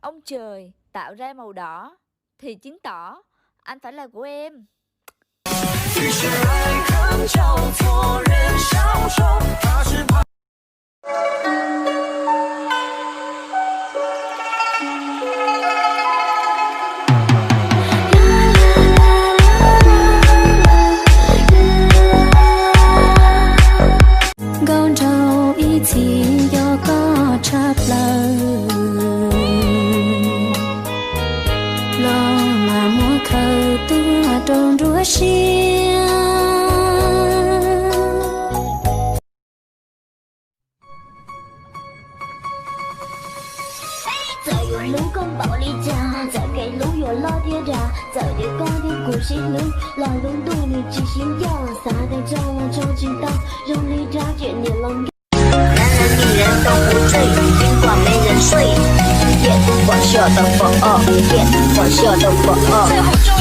ông trời tạo ra màu đỏ thì chứng tỏ anh phải là của em. 于是爱恨交错，人消瘦，怕是怕。 Nkauj nraug ib txhis nco koj tshaj plaws, los mas muab khaws tuaj rau nruab siab. Txawm yuav hlub koj npaum li cas, txawm kev hlub yuav loj thiab dav, txawm tias koj thiab kuv sib hlub los lub ntuj nws tsis sib ncaj, xav tias tso los tso tsis tau, zoo li rab riam niam los nkag. 男人女人都不对，今晚没人睡，夜不管笑的不哦，夜不管笑的不哦。